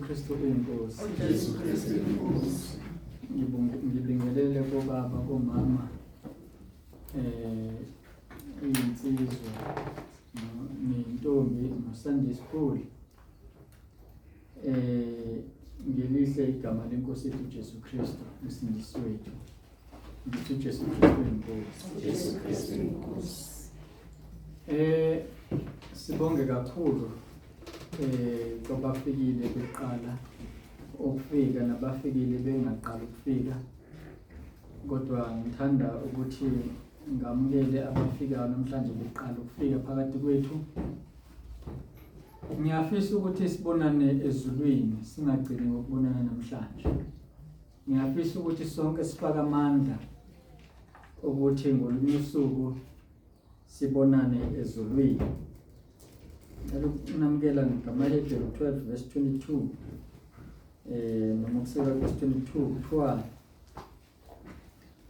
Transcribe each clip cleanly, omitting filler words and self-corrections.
Kristu uyinkosi. Jesu Kristu inkosi. Ngibingelele kobaba komama insizwa nentombi no Sunday school. Ngelihle igama lenkosi yethu Jesu Kristu umsindisi wethu. Ngithi Jesu Kristu inkosi. Jesu Kristu inkosi. Sibonge kakhulu kwabafikile beqala ukufika nabafikile bengaqala ukufika, kodwa ngithanda ukuthi ngamukele abafikayo namhlanje beqala ukufika phakathi kwethu. Ngiyafisa ukuthi sibonane ezulwini, singagcini ngokubonana namhlanje. Ngiyafisa ukuthi sonke sifake amandla ukuthi ngolunye usuku sibonane ezulwini. Ngicela ukunamukela ngamaHebheru 12 verse 22 noma kuseka verse 22 kuthiwa,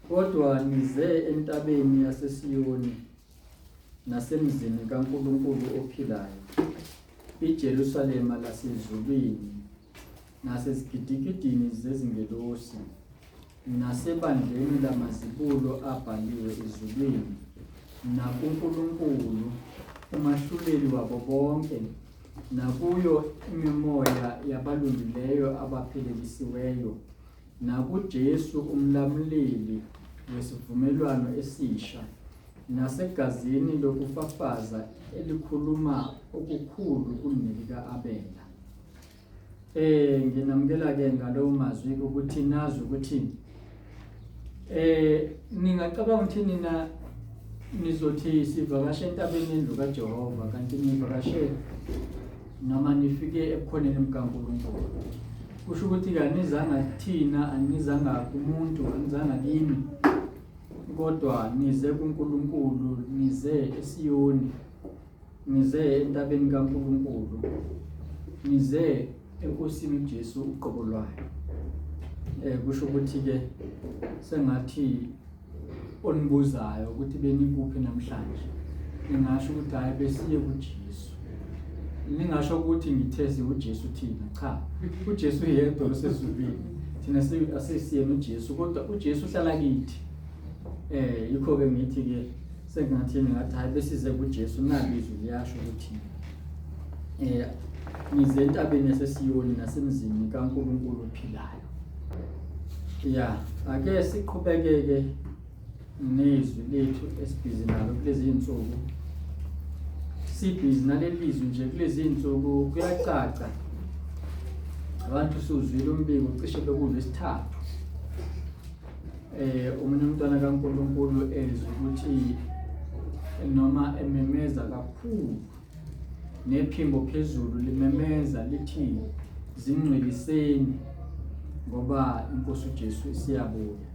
kodwa nize entabeni yaseSiyoni nasemzini kaNkulunkulu ophilayo, iJerusalema lasezulwini, nasezigidigidini zezingelosi, nasebandleni lamazibulo abhaliwe ezulwini, nakuNkulunkulu umahluleli wabo bonke, nakuyo imimoya yabalungileyo abaphelelisiweyo, nakuJesu umlamuleli wesivumelwano esisha, nasegazini lokufafaza elikhuluma okukhulu kunelika-Abela. Nginamukela ke ngalowo mazwi ukuthi nazi ukuthi ningacabanga ukuthi nina nizothi sivakashe entabeni yendlu kaJehova, kanti nivakashe noma nifike ebukhoneni bukaNkulunkulu. Kusho ukuthi ke anizanga kuthina, anizanga kumuntu, anizanga kimi, kodwa nize kuNkulunkulu, nize eSiyoni, nize entabeni kaNkulunkulu, nize eNkosini uJesu uqobo lwayo. Kusho ukuthi ke sengathi onibuzayo ukuthi benikuphi namhlanje, ningasho ukuthi hayi besiye kuJesu. Ningasho ukuthi ngithe siwuJesu thina, cha, uJesu yedwa osezulwini, thina asisiyena uJesu, kodwa uJesu uhlala kithi. Yikho ke ngithi ke sengathi ngathi hayi besize kuJesu, nali izwi liyasho ukuthi nize entabeni yaseSiyoni nasemzini kaNkulunkulu ophilayo. Ya, ake siqhubekeke nezwi lethu esibhizi nalo kulezi insuku. Sibhizi naleli zwi nje kulezi insuku, kuyacaca. Abantu suzwile umbiko cishe bekulwesithathu. Omunye umntwana kaNkulunkulu ezwe ukuthi noma ememeza kakhulu nephimbo phezulu limemeza lithi zingcweliseni ngoba inkosi uJesu isiyabuya.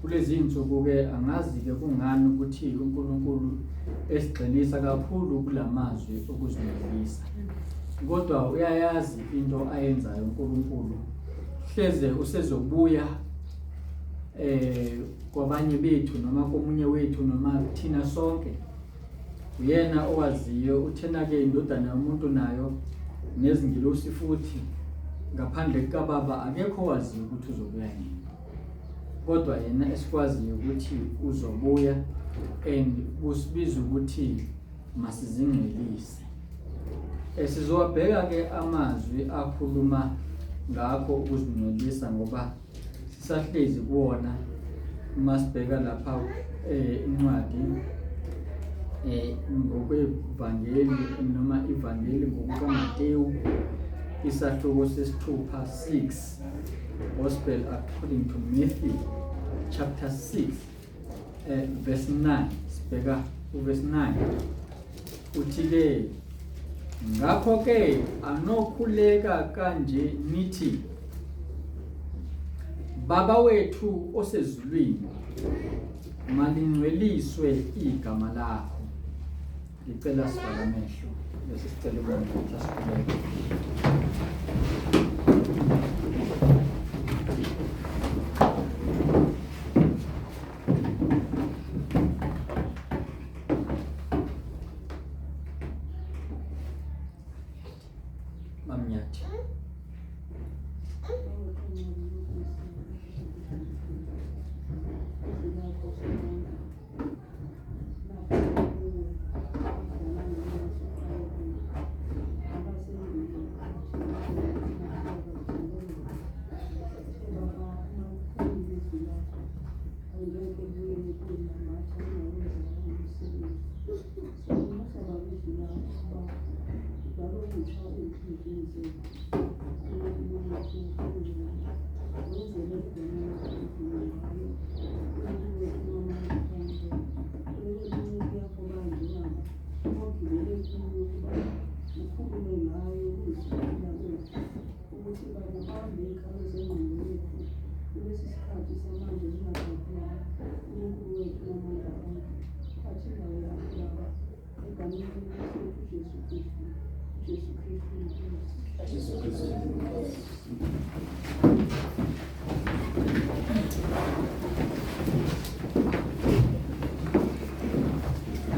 Kulezi insuku ke angazi ke kungani ukuthi uNkulunkulu esigxilisa kakhulu kulamazwi okuzingcwelisa, kodwa uyayazi into ayenzayo uNkulunkulu. Hleze usezobuya kwabanye bethu noma komunye wethu noma thina sonke, uyena owaziyo. Uthena ke indodana yomuntu nayo nezingilosi futhi ngaphandle kukaBaba akekho owaziyo ukuthi uzobuya nini, kodwa yena esikwaziyo ukuthi uzobuya and kusibiza ukuthi masizingcwelise. Sizowabheka ke amazwi akhuluma ngakho ukuzingcwelisa ngoba sisahlezi kuwona. Uma sibheka lapha incwadi ngokwevangeli noma ivangeli ngokukaMateyu isahluko sesithupha 6, Gospel according to Matthew chapter 6 verse 9, sibheka uverse 9 uthi ke, ngakho ke anokhuleka kanje nithi, Baba wethu osezulwini, malingcweliswe igama lakho. Ngicela sivale amehlo bese sicela ukuthi asikhuleke. Mamnyathi.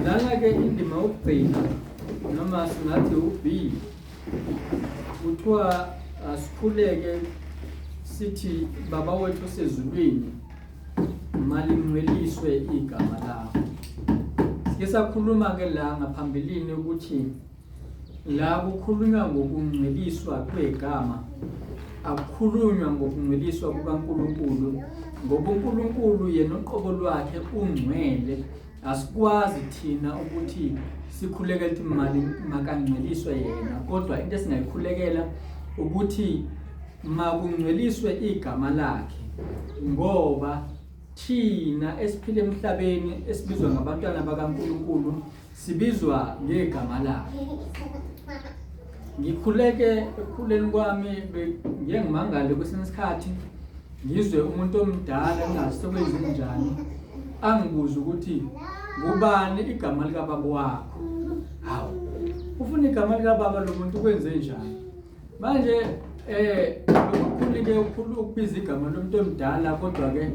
Lana-ke indima yokugcina noma singathi u-B kuthiwa asikhuleke sithi Baba wethu osezulwini malingcweliswe igama lakho. Sike sakhuluma-ke la ngaphambilini ukuthi la kukhulunywa ngokungcweliswa kwegama, akukhulunywa ngokungcweliswa kukaNkulunkulu, ngoba uNkulunkulu yena uqobo lwakhe ungcwele. Asikwazi thina ukuthi sikhulekele ukuthi mali makangcweliswe yena, kodwa into esingayikhulekela ukuthi makungcweliswe igama lakhe, ngoba thina esiphila emhlabeni esibizwa ngabantwana bakaNkulunkulu sibizwa ngegama lakhe. Ngikhuleke ekukhuleni kwami, ngiye ngimangale kwesinye isikhathi ngizwe umuntu omdala ngingazi sekwenzenjani angibuze ukuthi ngubani igama likababa wakho. Hawu, ufuna igama likababa lo muntu kwenze njani? Manje lokukhulu-ke ukubiza igama lomuntu omdala, kodwa-ke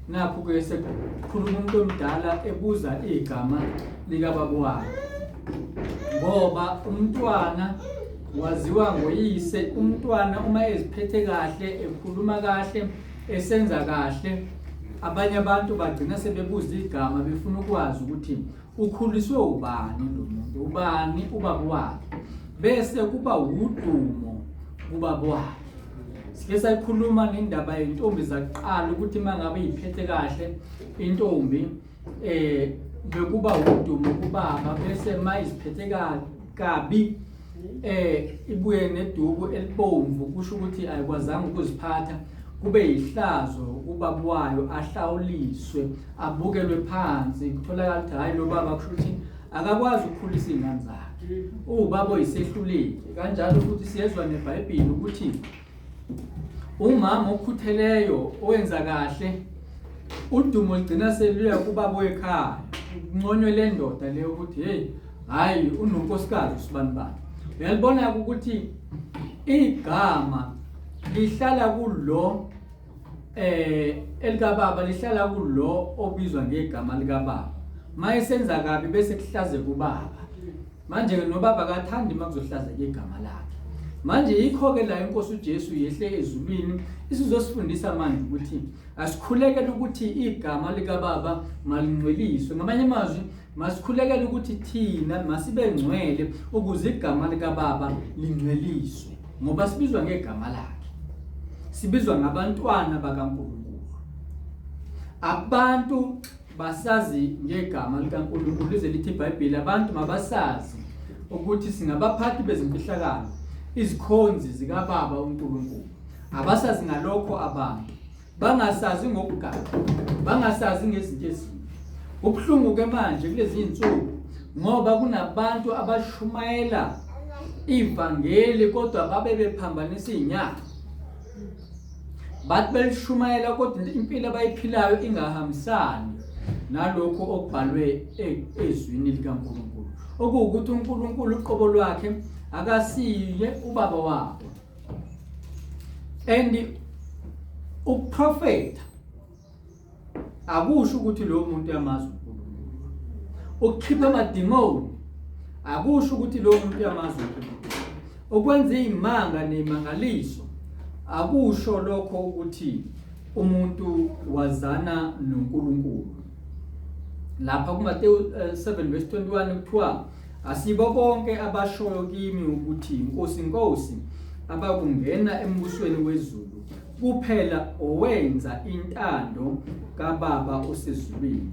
nakhu-ke sekukhuluma umuntu omdala ebuza igama likababa wakhe, ngoba umntwana waziwa ngoyise. Umntwana uma eziphethe kahle, ekhuluma kahle, esenza kahle, abanye abantu bagcina sebebuza igama befuna ukwazi ukuthi ukhuliswe ubani lo muntu, ubani ubaba wakhe, bese kuba wudumo kubaba wakhe. Sike sayikhuluma nendaba yentombi zakuqala ukuthi uma ngabe iyiphethe kahle intombi bekuba wudumo kubaba, bese uma iziphethe kabi ibuye neduku elibomvu, kusho ukuthi ayikwazanga ukuziphatha, kube yihlazo kubaba wayo, ahlawuliswe, abukelwe phansi, kutholakala ukuthi hhayi lo baba kusho ukuthi akakwazi ukukhulisa iy'ngane zakhe, uwubaba oyisehluleki. Kanjalo futhi siyezwa neBhayibheli ukuthi umama okhutheleyo owenza kahle udumo ligcina seluya kubaba wekhaya, kunconywe le ndoda leyo ukuthi hey, hhayi unonkosikazi usibanibani. Uyalibona-ke ukuthi igama lihlala kulo elikababa, lihlala kulo obizwa ngegama likababa. Mayesenza kabi bese kuhlazeka ubaba. Manje-ke nobaba akathandi uma kuzohlazeka igama lakhe. Manje yikho-ke la inkosi uJesu yehle ezulwini isizosifundisa manje ukuthi asikhulekele ukuthi igama likababa malingcweliswe. Ngamanye amazwi masikhulekele ukuthi thina masibe ngcwele ukuze igama likababa lingcweliswe, ngoba sibizwa ngegama lakhe, sibizwa ngabantwana bakaNkulunkulu. Abantu basazi ngegama likaNkulunkulu, lize lithi iBhayibheli abantu mabasazi ukuthi singabaphathi bezimfihlakalo, izikhonzi zikababa uNkulunkulu. Abasazi ngalokho abantu, bangasazi ngokuganga, bangasazi ngezinto ezimbi. Kubuhlungu ke manje kulezi zinsuku ngoba kunabantu abashumayela ivangeli kodwa babe bephambanisa izinyawo. Bathi belishumayela kodwa impilo abayiphilayo ingahambisani nalokho okubhalwe ezwini likaNkulunkulu. Okuwukuthi uNkulunkulu uqobo lwakhe akasiye ubaba wabo. And ukuprofetha akusho ukuthi lowo muntu uyamazi uNkulunkulu. Ukukhipha amadimoni akusho ukuthi lowo muntu uyamazi uNkulunkulu. Ukwenza izimanga nezimangaliso akusho lokho ukuthi umuntu wazana noNkulunkulu. Lapha kuMateyu 7 eh, verse 21 kuthiwa asibo bonke abashoyo kimi ukuthi Nkosi Nkosi abakungena embusweni wezulu kuphela owenza intando kaBaba osezulwini.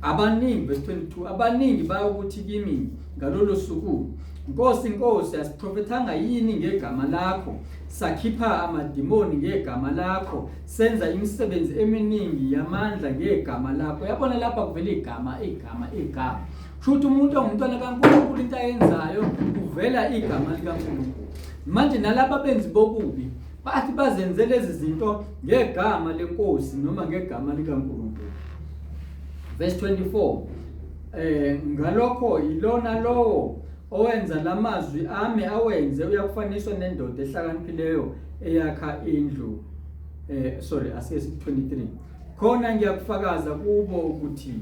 Abaningi verse 22 abaningi bayokuthi kimi ngalolo suku Nkosi Nkosi asiprofethanga yini ngegama lakho sakhipha amadimoni ngegama lakho senza imisebenzi eminingi yamandla ngegama lakho yabona lapha kuvela igama igama igama kusho ukuthi umuntu ongumntwana kaNkulunkulu into ayenzayo kuvela igama likaNkulunkulu manje nalaba benzi bokubi bathi bazenze lezi zinto ngegama lenkosi noma ngegama likaNkulunkulu verse 24 eh ngalokho ilona lowo owenza lamazwi ami awenze uyakufaniswa nendoda ehlakaniphileyo eyakha indlu eh sorry asike siku 23 khona ngiyakufakaza kubo ukuthi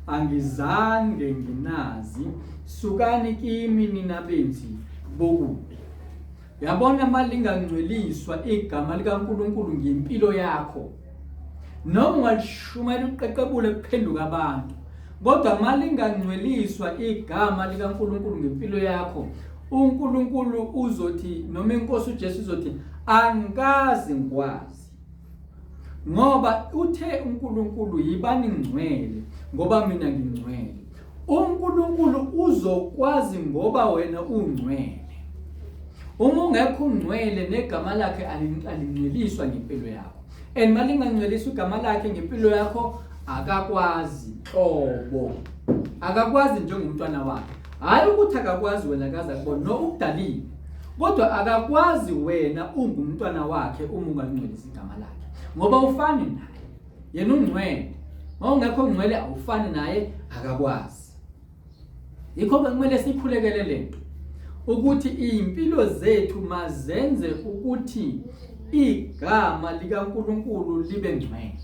angizange nginazi sukani kimi nina benzi bokubi yabona malingangcweliswa igama likaNkuluNkulu ngempilo yakho noma ungalishumayela uqeqebule kuphenduka abantu kodwa malingangcweliswa igama likaNkuluNkulu ngempilo yakho uNkulunkulu uzothi noma inkosi uJesu uzothi angikaze ngikwazi ngoba uthe uNkulunkulu yibani ngcwele ngoba mina ngingcwele uNkulunkulu uzokwazi ngoba wena ungcwele uma ungekho ungcwele negama lakhe alingcweliswa ngempilo yakho and malingangcweliswa igama lakhe ngempilo yakho akakwazi nhlobo akakwazi njengomntwana wakhe hhayi ukuthi akakwazi wena kaze akubona no ukudalile kodwa akakwazi wena ungumntwana wakhe uma ungalingcwelisi igama lakhe ngoba ufani naye yena ungcwele uma ungekho ngcwele awufani naye akakwazi yikho ke kumele sikhulekele lento ukuthi izimpilo zethu mazenze ukuthi igama likaNkuluNkulu libe ngcwele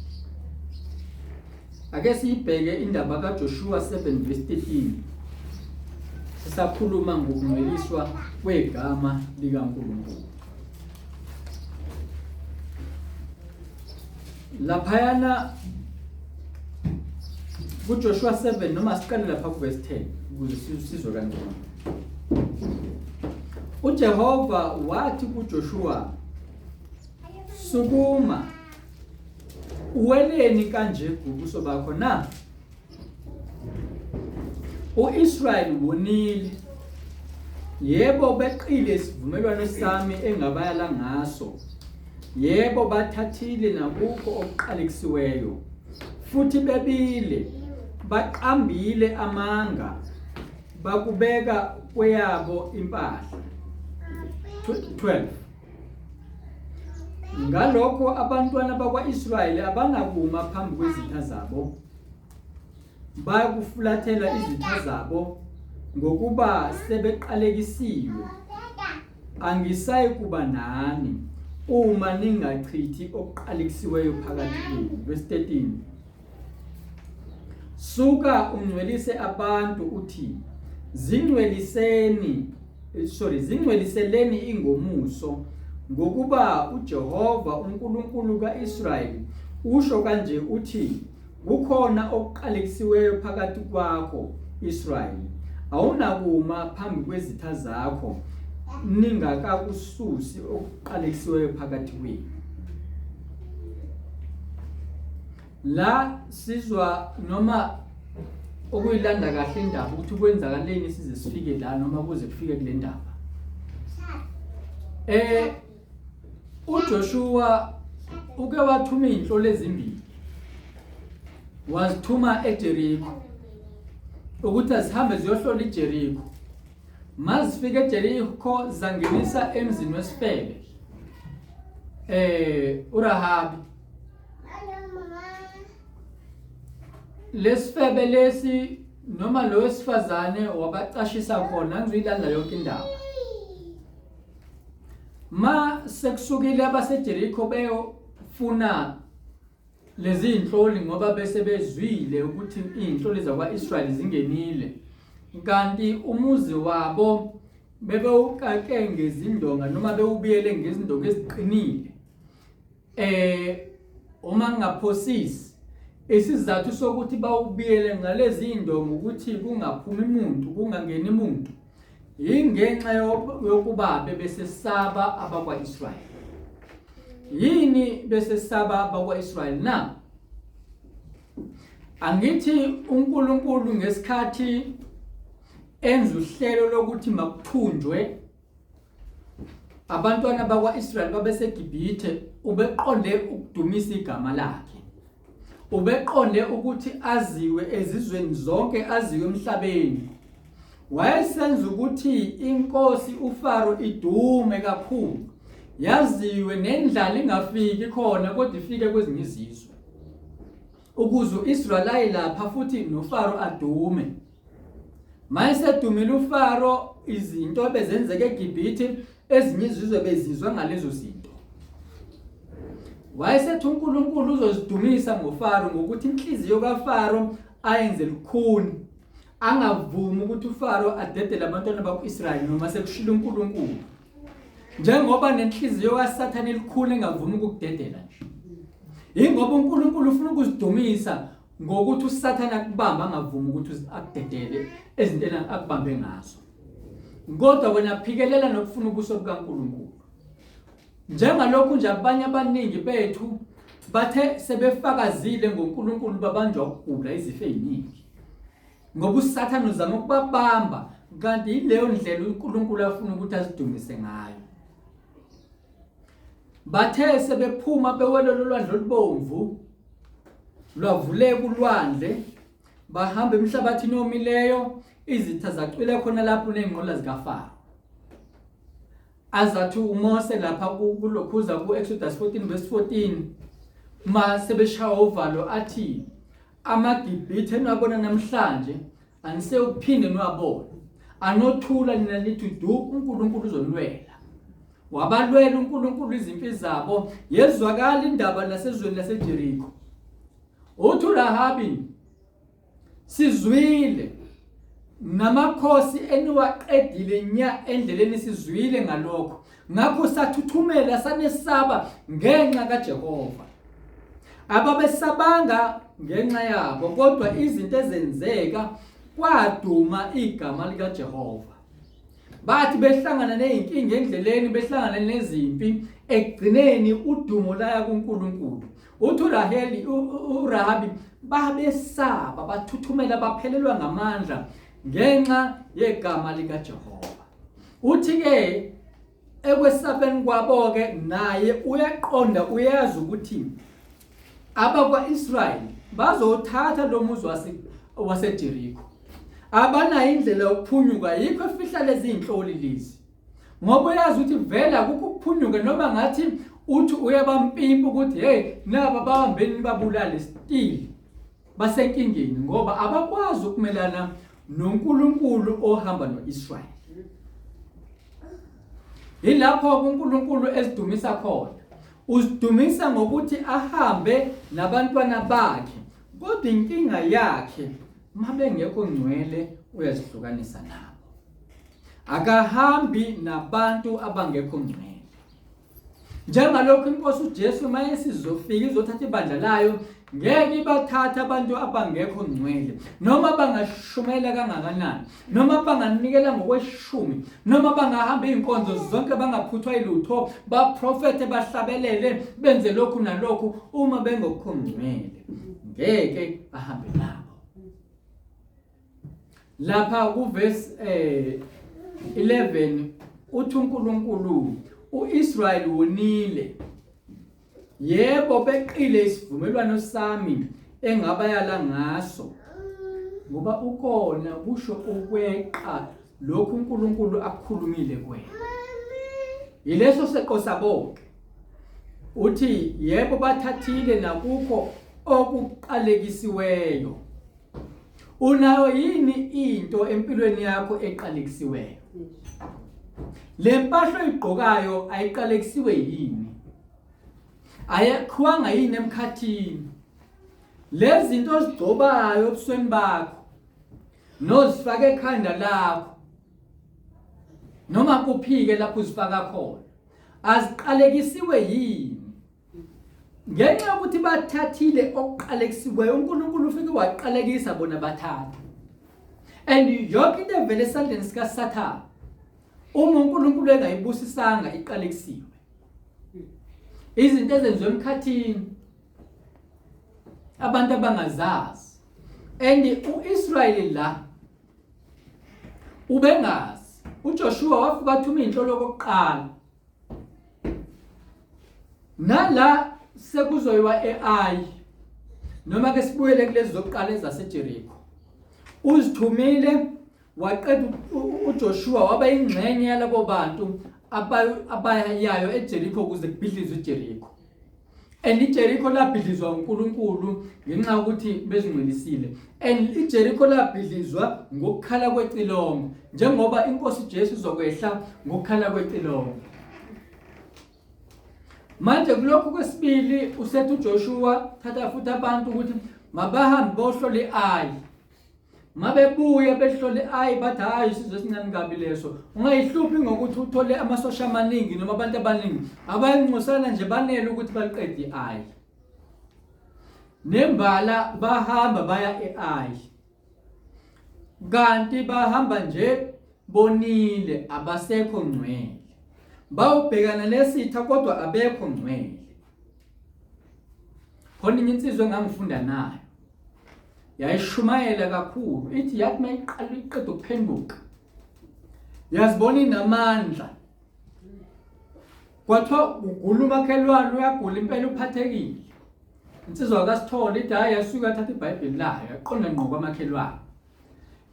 Ake siyibheke indaba kaJoshua 7 verse 13. Sisakhuluma ngokungcweliswa kwegama likaNkulunkulu. Laphayana kuJoshua 7 noma siqale lapha kuverse 10 ukuze sizwe kangcono. uJehova wathi kuJoshua sukuma Uweleni kanje ubuso bakho na? U-Israyeli wonile. Yebo beqile isivumelwano sami engabayala ngaso. Yebo bathathile nakukho okuqalekisiweyo. Futhi bebile baqambile amanga bakubeka kweyabo impahla. 12 Ngalokho abantwana bakwa-Israyeli abanakuma phambi kwezitha zabo, bayakufulathela izitha zabo ngokuba sebeqalekisiwe. Angisayikuba nani uma ningachithi okuqalekisiweyo phakathi kwenu. Verse 13. Suka ungcwelise abantu uthi zingcweliseni sorry zingcweliseleni ingomuso ngokuba uJehova uNkulunkulu kaIsrayeli usho kanje uthi kukhona okuqalekisiweyo phakathi kwakho Israyeli awunakuma phambi kwezitha zakho ningakakususi okuqalekisiweyo phakathi kwenu La sizwa noma ukuyilanda kahle indaba ukuthi kwenzakaleni size sifike la noma kuze kufike kule ndaba. Eh uJoshua uke wathuma izinhlolo ezimbili. Wazithuma eJeriko ukuthi azihambe ziyohlola iJeriko. Mazifika eJeriko zangenisa emzini wesifebe. Eh uRahabi Lesifebe lesi noma lo wesifazane wabacashisa khona ngizuyilanda yonke indaba. Ma sekusukile abaseJeriko beyofuna lezi inhloli ngoba bese bezwile ukuthi izinhloli zakwa-Israyeli zingenile kanti umuzi wabo bebewukake ngezindonga noma bewubiyele ngezindonga eziqinile eh uma ngingaphosisi Isizathu sokuthi bawubiyele ngalezi ndonga ukuthi kungaphumi muntu, kungangeni muntu, yingenxa yokuba bebesesaba abakwa-Israyeli. Yini besesaba abakwa-Israyeli na? Angithi uNkulunkulu ngesikhathi enza uhlelo lokuthi makuthunjwe abantwana bakwa-Israyeli babeseGibhithe, ubeqonde ukudumisa igama lakhe. Ubeqonde ukuthi aziwe ezizweni zonke, aziwe emhlabeni. Wayesenza ukuthi inkosi uFaro idume kakhulu, yaziwe nendlala ingafiki khona kodwa ifike kwezinye izizwe, ukuze u-Israyeli aye lapha futhi noFaro adume. Mayesedumile uFaro, izinto ebezenzeka eGibhithe ezinye izizwe bezizwa ngalezo zinto. Wayesethi uNkulunkulu uzozidumisa ngoFaro ngokuthi inhliziyo kaFaro ayenze lukhuni, angavumi ukuthi uFaro adedele abantwana bakwa-Israyeli noma sekushilo uNkulunkulu. Njengoba nenhliziyo kaSathane elikhulu engavumi ukukudedela nje. Yingoba uNkulunkulu ufuna ukuzidumisa ngokuthi uSathane akubambe angavumi ukuthi akudedele ezintweni akubambe ngazo. Kodwa wena phikelela nokufuna ubuso bukaNkulunkulu. Njengalokhu nje abanye abaningi bethu bathe sebefakazile ngoNkulunkulu babanjwa ukugula izifo eziningi. Ngoba uSathane uzama ukubabamba kanti yileyo ndlela uNkulunkulu afuna ukuthi asidumise ngayo. Bathe sebephuma bewela lolwandle olubomvu lwavuleka ulwandle bahamba emhlabathini omileyo izitha zacwila khona lapho ney'nqola zikaFaro. Azathi uMose lapha kulokhuza ku-Exodus 14 verse 14 ma sebeshawa uvalo athi amaGibhithe eniwabona namhlanje anisewuphinde niwabone, anothula nina nithi du, uNkulunkulu uzonilwela. Wabalwela uNkulunkulu izimpi zabo, yezwakala indaba nasezweni laseJeriko. Uthi uRahabi, sizwile namakhosi eniwaqedile nya endleleni, sizwile ngalokho, ngakho sathuthumela sanesaba ngenxa kaJehova. Ababesabanga ngenxa yabo, kodwa izinto ezenzeka kwaduma igama likaJehova. Bathi behlangana nezinkinga endleleni, behlangana nezimpi, ekugcineni udumo laya kuNkulunkulu. Uthi uRaheli, uRahabi babesaba, bathuthumela, baphelelwa ngamandla ngenxa yegama likaJehova. Uthi-ke ekwesabeni kwabo-ke naye uyaqonda, uyazi ukuthi abakwa-Israyeli bazowuthatha lo muzi waseJeriko. Abanayo indlela yokuphunyuka, yikho efihla lezi zinhloli lezi. Ngoba uyazi ukuthi vele akukho ukuphunyuka noma ngathi uthi uyabampimpa ukuthi hey naba babambeni nibabulale still basenkingeni ngoba abakwazi ukumelana noNkulunkulu ohamba noIsrayeli. Yilapho uNkulunkulu ezidumisa khona. Uzidumisa ngokuthi ahambe nabantwana bakhe, kodwa inkinga yakhe mabengekho ngcwele uyazihlukanisa nabo. Akahambi nabantu abangekho ngcwele. Njengalokhu inkosi uJesu mayesizofika izothatha ibandla layo, ngeke ibathathe abantu abangekho ngcwele, noma bangashumela kangakanani, noma banganikela ngokweshumi, noma bangahamba izinkonzo zonke bangaphuthwa ilutho, baprofethe, bahlabelele, benze lokhu nalokhu, uma bengekho ngcwele ngeke ahambe nabo. Lapha kuverse 11 uthi uNkulunkulu uIsrael wonile, yebo beqile isivumelwano sami engabayala ngaso, ngoba ukona kusho ukweqa lokhu uNkulunkulu akukhulumile kuwena. Yileso seqo sabo-ke. Uthi yebo bathathile nakukho okuqalekisiweyo. Unayo yini into empilweni yakho eqalekisiweyo? Le mpahla oyigqokayo ayiqalekisiwe yini? Ayakhiwanga yini emkhathini? Lezi zinto ozigcobayo ebusweni bakho nozifaka ekhanda lakho noma kuphike lapho uzifaka khona aziqalekisiwe yini? Ngenxa yokuthi bathathile okuqalekisiweyo, uNkulunkulu ufike waqalekisa bona bathatha. And yonke into evele esandleni sikaSathane, uma uNkulunkulu engayibusisanga iqalekisiwe. Izinto ezenziwe emkhathini abantu abangazazi. And uIsrayeli la ubengazi. UJoshua wafika athuma inhlolo kokuqala. Nala sekuzoyiwa eAyi noma ke sibuyele kulezi zokuqala ezaseJeriko. Uzithumile waqeda uJoshua waba ingxenye yalabo bantu abayayo eJeriko ukuze kubhidlizwe iJeriko. And iJeriko labhidlizwa uNkulunkulu ngenxa yokuthi bezingcwelisile. And iJeriko labhidlizwa ngokukhala kwecilongo, njengoba inkosi Jesu izokwehla ngokukhala kwecilongo. Manje kulokhu kwesibili usethi uJoshua thatha futhi abantu ukuthi mabahambe bohlola i-Ayi. Mabebuya behlola i-Ayi bathi hhayi isizwe esincane kabi leso. Ungayihluphi ngokuthi uthole amasosha amaningi noma abantu abaningi. Abayingcosana nje banele ukuthi baliqede i-Ayi. Nembala bahamba baya e-Ayi. Kanti bahamba nje bonile abasekho ngcwele. Bawubhekana nesitha kodwa abekho ngcwele. Khona inye insizwa engangifunda nayo. Yayishumayela kakhulu ithi yathi mayiqala iqeda ukuphenduka. Yazibona inamandla. Kwathiwa ugula umakhelwane uyagula impela uphathekile. Insizwa kaSithole ithi hhayi yasuka yathatha iBhayibheli layo yaqonda ngqo kwamakhelwane.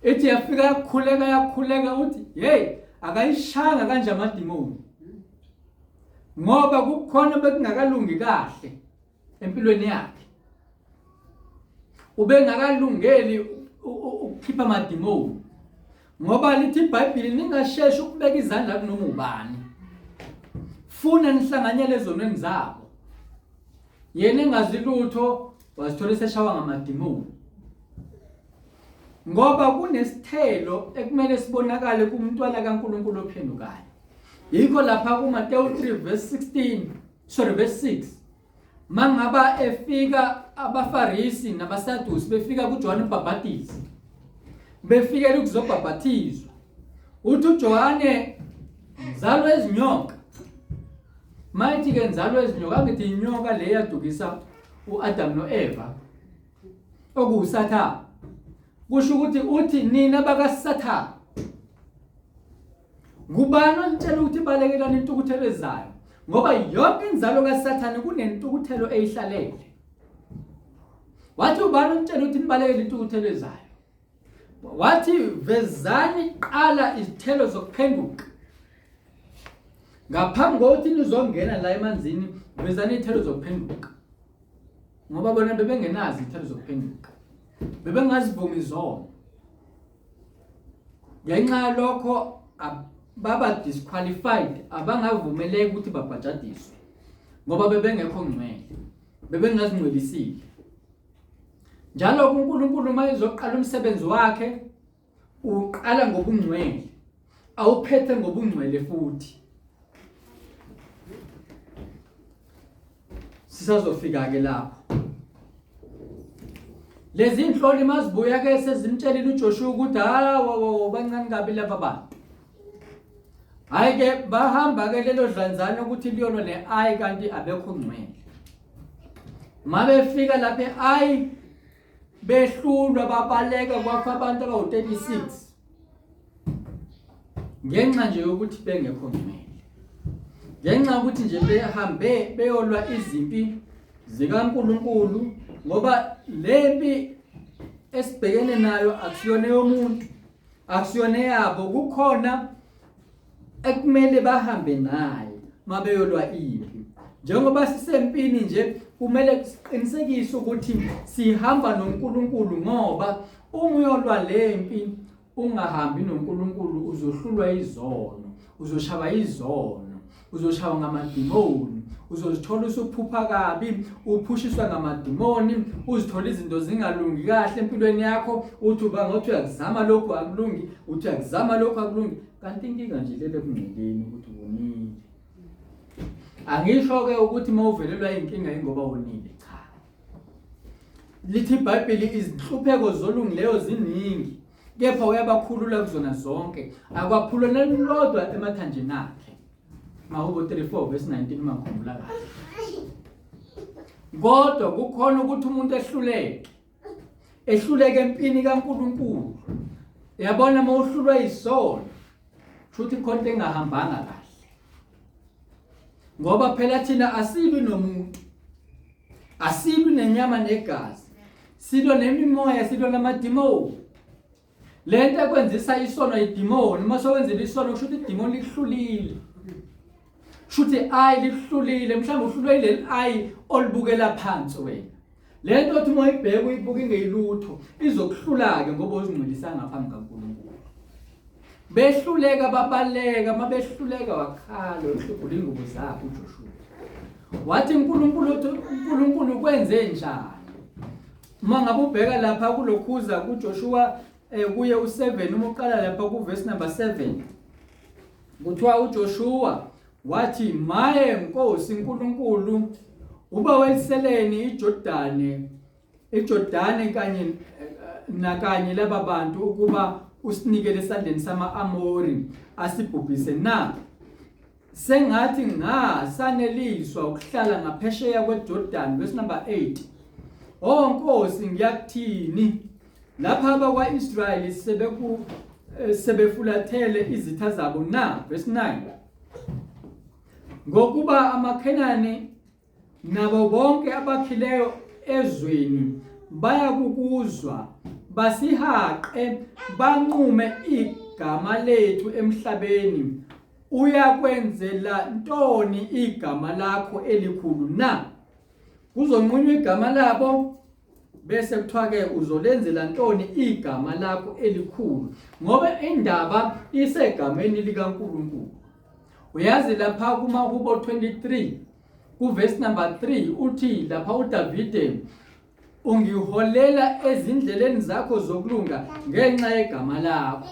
Ithi yafika yakhuleka yakhuleka uthi hey akayishanga kanje amadimoni. Ngoba kukhona bekungakalungi kahle empilweni yakhe. Ubengakalungeli ukukhipha amadimoni. Ngoba lithi iBhayibheli ningasheshi ukubeka izandla kunoma ubani. Funa nihlanganyele ezonweni zabo. Yena engazi lutho wazithola eseshawa ngamadimoni. Ngoba kunesithelo ekumele sibonakale kumntwana kaNkulunkulu ophendukayo. Yikho lapha kuMateyu 3 verse 16, sorry verse 6. Mangaba efika abaFarisi nabaSadusi befika kuJohane uMbhabhadisi. Befikela ukuzobhabhathizwa. Uthi uJohane mzalo wezinyoka. Mayithi ke nzalo wezinyoka angithi inyoka le yadukisa uAdam noEva. OkuwuSathane. Kusho ukuthi uthi nina bakaSathane. Ngubani onitshela ukuthi balekelani intukuthelo ezayo? Ngoba yonke inzalo kaSathane kunentukuthelo eyihlalele. Wathi ubani onitshela ukuthi nibalekele intukuthelo ezayo? Wathi vezani qala izithelo zokuphenduka. Ngaphambi kokuthi nizongena la emanzini, vezani izithelo zokuphenduka. Ngoba bona bebengenazo izithelo zokuphenduka. Bebengazivumi izono. Ngenxa yalokho baba disqualified, abangavumeleki ukuthi babhajadiswe ngoba bebengekho ngcwele, bebengazingcwelisile. Njalo uNkulunkulu uma ezoqala umsebenzi wakhe uqala ngobungcwele, awuphethe ngobungcwele futhi. Sisazofika ke lapho. Lezi inhloli mazibuya ke sezimtshelile uJoshua ukuthi hawo bancane kabi laba bantu. Hayi ke bahamba ke lelo dlanzana ukuthi liyolwa ne-Ai kanti abekho ngcwele. Mabefika lapha e-Ai behlulwa babaleka kwafa abantu abawu-36 ngenxa nje yokuthi bengekho ngcwele. Ngenxa yokuthi nje behambe beyolwa izimpi zikaNkulunkulu ngoba lempi esibhekene nayo akusiyona yomuntu akusiyona yabo kukhona ekumele bahambe naye mabeyolwa impi njengoba sisempini nje kumele siqinisekise ukuthi sihamba noNkulunkulu ngoba uma uyolwa lempi ungahambi noNkulunkulu uzohlulwa izono uzoshawa izono uzoshawa ngamadimoni uzozithola usuphupha kabi uphushiswa ngamadimoni uzithola izinto zingalungi kahle empilweni yakho uthi uba ngothi uyakuzama lokhu akulungi uthi uyakuzama lokhu akulungi kanti inkinga nje lele kungceleni ukuthi wonile. Angisho ke ukuthi uma uvelelwa inkinga ingoba wonile, cha. Lithi iBhayibheli izinhlupheko zolungileyo ziningi, kepha uyabakhulula kuzona zonke, akwaphulwa nelilodwa emathanjeni akhe. Mahubo 34 verse 19 uma ngikhumbula kahle. Kodwa kukhona ukuthi umuntu ehluleke, ehluleke empini kaNkulunkulu. Uyabona uma uhlulwa yisono, shuthi khona into engahambanga kahle. Ngoba phela thina asilwi nomuntu, asilwi nenyama negazi, silwa nemimoya, silwa namadimoni. Lento ekwenzisa isono idimoni, uma sewenzile isono kusho ukuthi idimoni likuhlulile. Kusho ukuthi ayi likuhlulile, mhlawumbe uhlulwe yileli ayi olibukela phansi wena. Lento othi uma uyibheka uyibuka ingeyilutho, izokuhlula-ke ngoba uzingcwelisa ngaphambi kaNkulunkulu. Behluleka babaleka, uma behluleka wakhala uhlubhula ingubo zakhe uJoshuwa. Wathi uNkulunkulu uthi uNkulunkulu kwenze njani? Uma ngabe ubheka lapha kulokhuza kuJoshua kuye u7 uma uqala lapha kuverse number 7 kuthiwa uJoshua wathi maye Nkosi uNkulunkulu uba weliseleni iJordani iJordani kanye nakanye laba bantu ukuba usinikele esandleni sama-Amori asibhubhise na? Sengathi nga saneliswa ukuhlala ngaphesheya kweJordan. Verse number 8. Oh Nkosi, ngiyakuthini? Lapha abakwa-Israyeli sebeku sebefulathele izitha zabo na? Verse 9. Ngokuba amaKhenani Nabo bonke abakhileyo ezweni bayakukuzwa, basihaqe, banqume igama lethu emhlabeni. Uyakwenzela ntoni igama lakho elikhulu na? Kuzonqunywa igama labo bese kuthiwa-ke uzolenzela ntoni igama lakho elikhulu, ngoba indaba isegameni likaNkulunkulu. Uyazi lapha kumaHubo 23 kuvesi number 3 uthi lapha uDavide ungiholela ezindleleni zakho zokulunga ngenxa yegama lakho.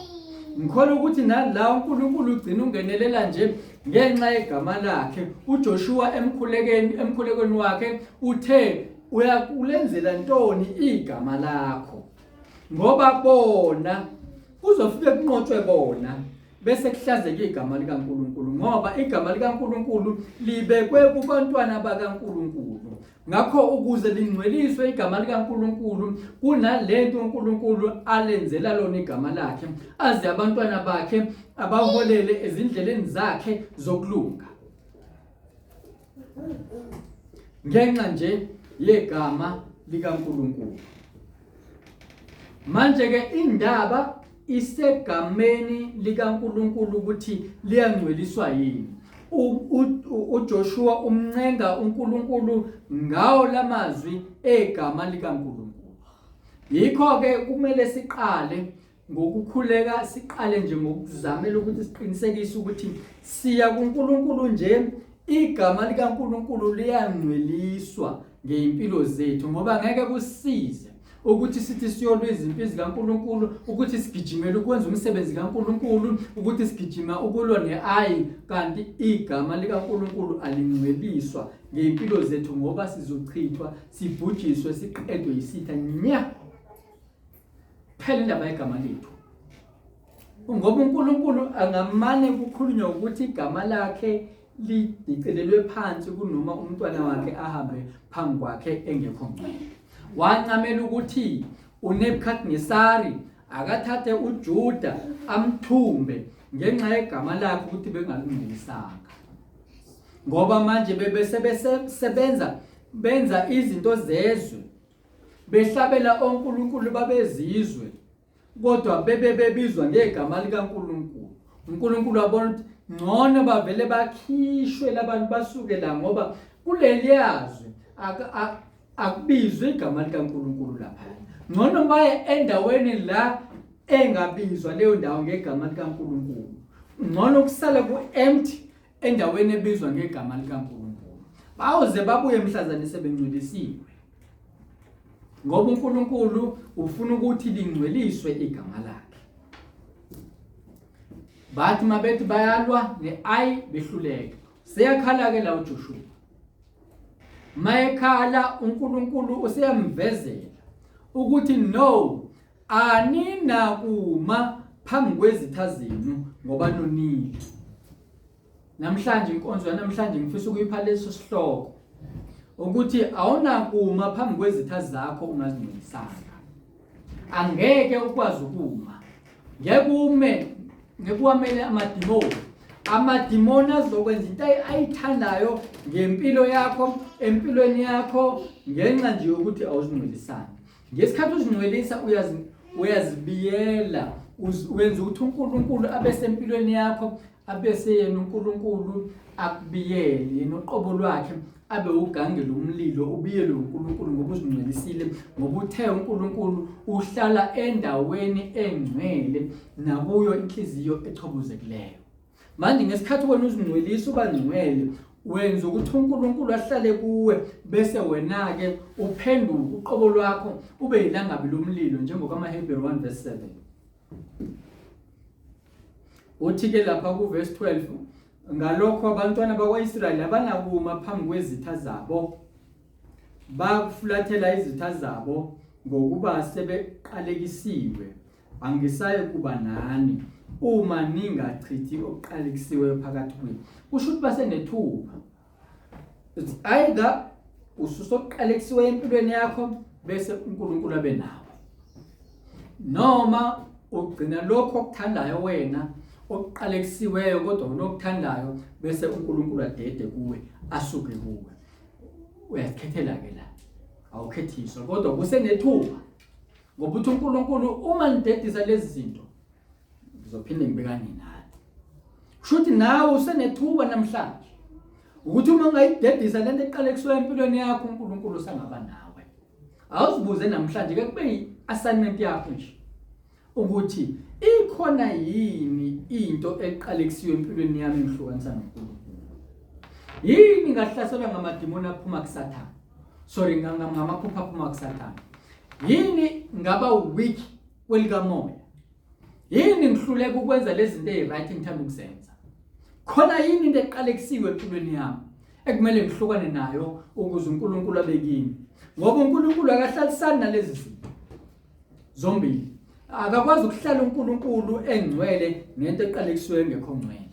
Ngikholwa ukuthi nala uNkulunkulu ugcina ungenelela nje ngenxa yegama lakhe. UJoshua emkhulekeni emkhulekweni wakhe uthe uyakulenzela ntoni igama lakho, ngoba bona kuzofike kunqotshwe bona bese kuhlazeka igama likaNkulunkulu, ngoba igama likaNkulunkulu libekwe kubantwana bakaNkulunkulu. Ngakho ukuze lingcweliswe igama likaNkulunkulu kunalento uNkulunkulu alenzela lona igama lakhe, aze abantwana bakhe abaholele ezindleleni zakhe zokulunga ngenxa nje yegama likaNkulunkulu. Manje ke indaba isegameni likaNkulunkulu ukuthi liyangcweliswa yini. uJoshua umncenga uNkulunkulu ngawo lamazwi egama likaNkulunkulu. Yikho ke kumele siqale ngokukhuleka, siqale nje ngokuzamela ukuthi siqinisekise ukuthi siya kuNkulunkulu nje, igama likaNkulunkulu liyangcweliswa ngey'mpilo zethu, ngoba ngeke kusize ukuthi sithi siyolwa izimpi zikaNkulunkulu, ukuthi sigijimele ukwenza umsebenzi kaNkulunkulu, ukuthi sigijima ukulwa ne-ayi, kanti igama likaNkulunkulu alingcweliswa ngey'mpilo zethu, ngoba sizochithwa, sibhujiswe, siqedwe yisitha nya. Phela indaba yegama lethu, ngoba uNkulunkulu angamane kukhulunywa ukuthi igama lakhe lidicelelwe phansi kunoma umntwana wakhe ahambe phambi kwakhe engekho ngcwele. Wancamela ukuthi uNebukadnesari akathathe uJuda amthumbe ngenxa yegama lakhe ukuthi bengalungcelisanga, ngoba manje bebesebenza benza izinto zezwe, behlabela onkulunkulu babezizwe, kodwa bebe bebizwa ngegama likaNkulunkulu. uNkulunkulu wabona ukuthi ngcono bavele bakhishwe labantu basuke la, ngoba kuleliyazwe akubizwe igama likaNkulunkulu lapha. Ngcono baye endaweni la engabizwa leyo ndawo ngegama likaNkulunkulu. Ngcono kusale ku-empty endaweni ebizwa ngegama likaNkulunkulu. Bawuze babuye mhlazane sebengcwelisiwe, ngoba uNkulunkulu ufuna ukuthi lingcweliswe igama lakhe. Bathi mabethi bayalwa ne-ayi behluleka. Seyakhala ke la uJoshua. Mayekhala uNkulunkulu useyamvezela ukuthi no aninakuma phambi kwezitha zenu ngoba nonile. Namhlanje inkonzo yanamhlanje ngifisa ukuyipha leso sihloko ukuthi awunakuma phambi kwezitha zakho ungazingcwelisanga. Angeke ukwazi ukuma. Ngeke ume ngekuwamele amadimoni. Amadimoni azokwenza into ayithandayo ngempilo yakho, empilweni yakho ngenxa nje yokuthi awuzingcwelisanga. Ngesikhathi uzingcwelisa uyazibiyela wenza ukuthi uNkulunkulu abe sempilweni yakho abese yena uNkulunkulu akubiyele yena uqobo lwakhe abe ugange lomlilo ubiyelwe uNkulunkulu ngoba uzingcwelisile ngoba uthe uNkulunkulu uhlala endaweni engcwele nakuyo inhliziyo echobozekileyo. Manje ngesikhathi wena uzingcwelisa uba ngcwele wenza ukuthi uNkulunkulu ahlale kuwe bese wena-ke uphenduke uqobo lwakho ube yilangabi lomlilo njengokwamaHebheru 1 verse 7. Uthi ke lapha kuverse 12 ngalokho abantwana bakwa-Israyeli abanakuma phambi kwezitha zabo bakufulathela izitha zabo ngokuba sebeqalekisiwe angisayi kuba nani uma ningachithi okuqalekisiweyo phakathi kwenu kusho ukuthi basenethuba it's either ususa okuqalekisiweyo empilweni yakho bese uNkulunkulu abe nawe noma ugcina lokho okuthandayo wena okuqalekisiweyo kodwa unokuthandayo bese uNkulunkulu adede kuwe asuke kuwe uyazikhethela ke la awukhethiswa kodwa kusenethuba ngoba uthi uNkulunkulu uma nidedisa lezi zinto ngizophinde ngibekane nani kusho ukuthi nawe usenethuba namhlanje ukuthi uma ungayidedisa lento eqale kusuka empilweni yakho uNkulunkulu usangaba nawe awuzibuze namhlanje ke kube i-assignment yakho nje ukuthi ikhona yini into eqalekisiwe empilweni yami engihlukanisa noNkulunkulu yini ngahlaselwa ngamadimoni aphuma kuSathane sorry ngamaphupho aphuma kuSathane yini ngaba weak kwelikamoya yini ngihluleka ukwenza lezi zinto eziright engithanda ukuzenza khona yini into eqalekisiwe empilweni yami ekumele ngihlukane nayo ukuze uNkulunkulu abe kimi ngoba uNkulunkulu akahlalisani nalezi zinto zombili akakwazi ukuhlala uNkulunkulu engcwele nento eqalekisiwe engekho ngcwele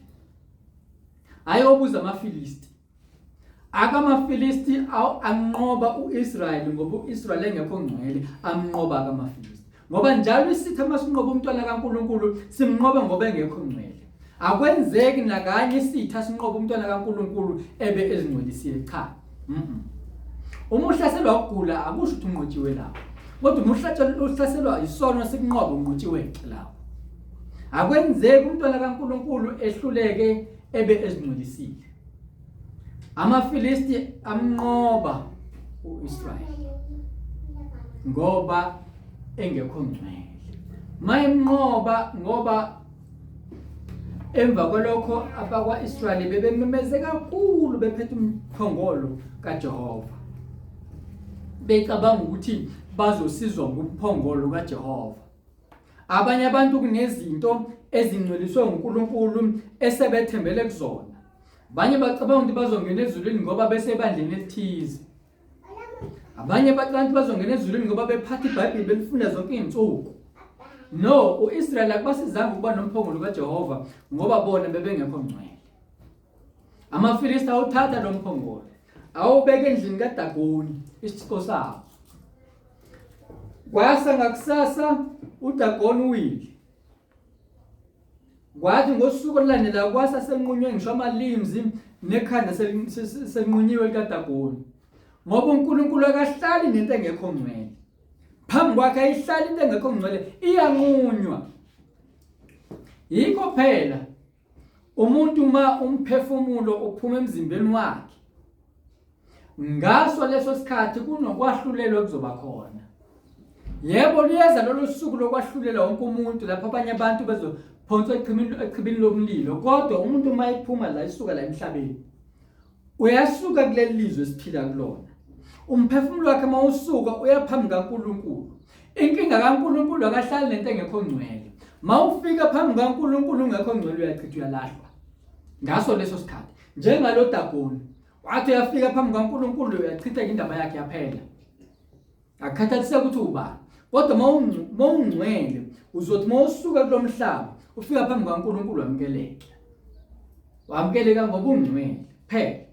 hayi obuza amaFilisti AkamaFilisti anqoba uIsrayeli ngoba uIsrayeli engekho ngcwele amnqoba akamaFilisti. Ngoba njalo isitha masinqoba umntwana kaNkuluNkulu simnqoba ngoba engekho ngcwele. Akwenzeki nakanye isitha sinqoba umntwana kaNkuluNkulu ebe ezingcwelisile cha. Mhm. Uma uhlaselwa ukugula akusho ukuthi unqotshiwe lapho. Kodwa uma uhlaselwa isono sikunqoba unqotshiwe lapho. Akwenzeki umntwana kaNkuluNkulu ehluleke ebe ezingcwelisile. AmaFilisti amnqoba uIsrayeli ngoba engekho ngcwele. Mayemnqoba ngoba emva kwalokho abakwa-Israyeli bebememeze kakhulu bephethe umphongolo kaJehova becabanga ukuthi bazosizwa ngumphongolo kaJehova. Abanye abantu kunezinto ezingcweliswe uNkulunkulu esebethembele kuzona. Abanye bacabanga ukuthi bazongena ezulwini ngoba besebandleni elithize. Abanye bacabanga ukuthi bazongena ezulwini ngoba bephatha iBhayibheli belifunda zonke izinsuku. No, uIsrayeli akubasizanga ukuba nomphongolo kaJehova ngoba bona bebengekho ngcwele. AmaFilisti awuthatha lo mphongolo awubeka endlini kaDagoni isithixo sawo. Kwasa ngakusasa uDagoni uwile. Kwathi ngosuku olulandelayo kwasa senqunywe ngisho amalimzi nekhanda selinqunyiwe likaDagoni. Ngoba uNkulunkulu akahlali nento engekho ngcwele. Phambi kwakhe ayihlali into engekho ngcwele, iyanqunywa. Yikho phela Umuntu uma umphefumulo uphuma emzimbeni wakhe ngaso leso sikhathi kunokwahlulelwa kuzoba khona. Yebo luyeza lolu suku lokwahlulela wonke umuntu lapho abanye abantu bezophonswa echibini lomlilo kodwa umuntu uma ephuma la esuka la emhlabeni uyasuka kuleli lizwe esiphila kulona umphefumulo wakhe uma usuka uya phambi kaNkulunkulu inkinga kaNkulunkulu akahlali nento engekho ngcwele uma ufika phambi kaNkulunkulu ungekho ngcwele uyachitha uyalahlwa ngaso leso sikhathi. Njengalo Dagoni wathi uyafika phambi kaNkulunkulu uyachitha indaba yakhe yaphela. Akukhathaliseki ukuthi ubani. Kodwa mawungcwele uzothi mawusuka kulomhlaba ufika phambi kaNkulunkulu wamukeleke. Wamukeleka ngoba ungcwele phela.